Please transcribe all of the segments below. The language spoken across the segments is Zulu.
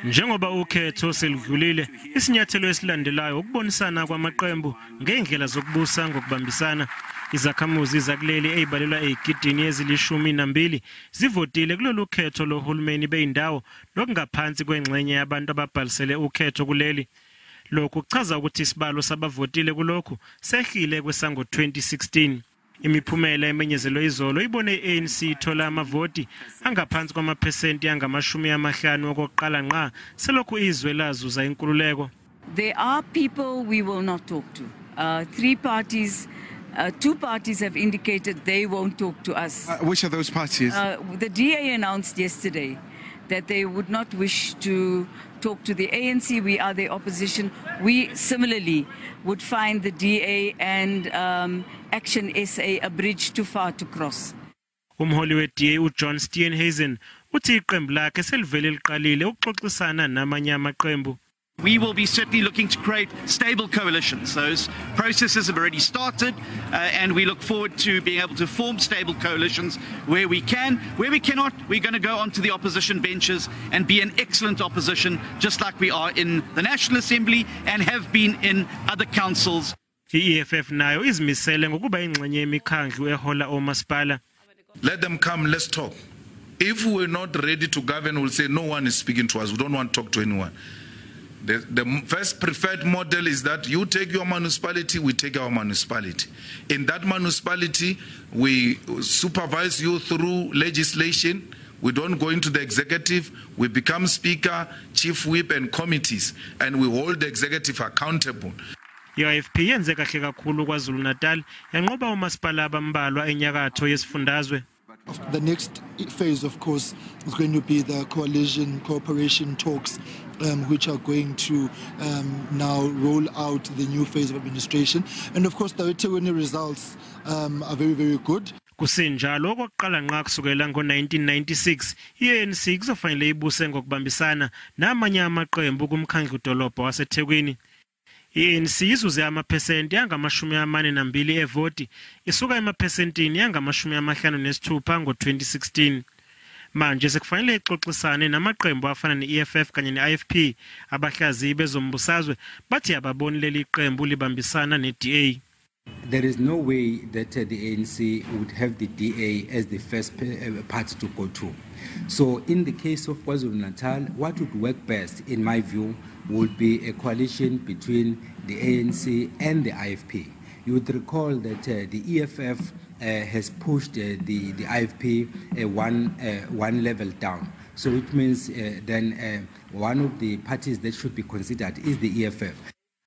Njengoba ukhetho seludlulile, isinyathelo esilandelayo ukubonisana kwamaqembu ngezindlela zokubusa ngokubambisana. Izakhamuzi zakuleli ezibalelwa ezigidini ezili-12 zivotile kulolu khetho lohulumeni beyindawo, nokungaphansi kwengxenye yabantu ababhalisele ukhetho kuleli. Lokhu kuchaza ukuthi isibalo sabavotile kulokhu sehlile kwesango-2016. Imiphumela emenyezelwe izolo ibone i-ANC ithola amavoti angaphansi kwamaphesenti angama-50 okokuqala ngqa selokhu izwe lazuza inkululeko. There are people we will not talk to. Three parties, two parties have indicated they won't talk to us. Which are those parties? The DA announced yesterday that they would not wish to talk to the ANC. We are the opposition. We similarly would find the DA and Action SA a bridge too far to cross. Umholi we-DA uJohn Steenhuisen uthi iqembu lakhe selivele liqalile ukuxoxisana namanye amaqembu. We will be certainly looking to create stable coalitions. Those processes have already started, and we look forward to being able to form stable coalitions where we can. Where we cannot, we're going to go onto the opposition benches and be an excellent opposition, just like we are in the National Assembly and have been in other councils. I-EFF nayo izimisele ngokuba ingxenye yemikhandlu ehola omasipala. Let them come, let's talk. If we're not ready to govern, we'll say no one is speaking to us. We don't want to talk to anyone. The first preferred model is that you take your municipality, we take our municipality. In that municipality, we supervise you through legislation. We don't go into the executive. We become speaker, chief whip, and committees, and we hold the executive accountable. I-IFP yenze kahle kakhulu KwaZulu-Natal, yanqoba omasipala abambalwa enyakatho yesifundazwe. The next phase, of course, is going to be the coalition cooperation talks, which are going to now roll out the new phase of administration. And of course, the eThekwini results are very, very good. Kusenjalo, okokuqala ngqa kusukela ngo-1996 i-ANC kuzofanele ibuse ngokubambisana namanye amaqembu kumkhandlu dolobha waseThekwini. I-ANC izuze amaphesenti angama-42 evoti, isuka emaphesentini angama-56 ngo-2016. Manje sekufanele ixoxisane namaqembu afana ne-EFF kanye ne-IFP. Abahlaziyi bezombusazwe bathi ababoni leli qembu libambisana ne-DA. There is no way that the ANC would have the DA as the first party to go to. So, in the case of KwaZulu Natal, what would work best, in my view, would be a coalition between the ANC and the IFP. You would recall that the EFF has pushed the IFP one level down. So, it means then one of the parties that should be considered is the EFF.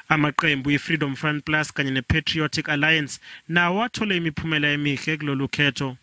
Amaqembu i-Freedom Front Plus kanye ne-Patriotic Alliance nawo athole imiphumela emihle kulolu khetho.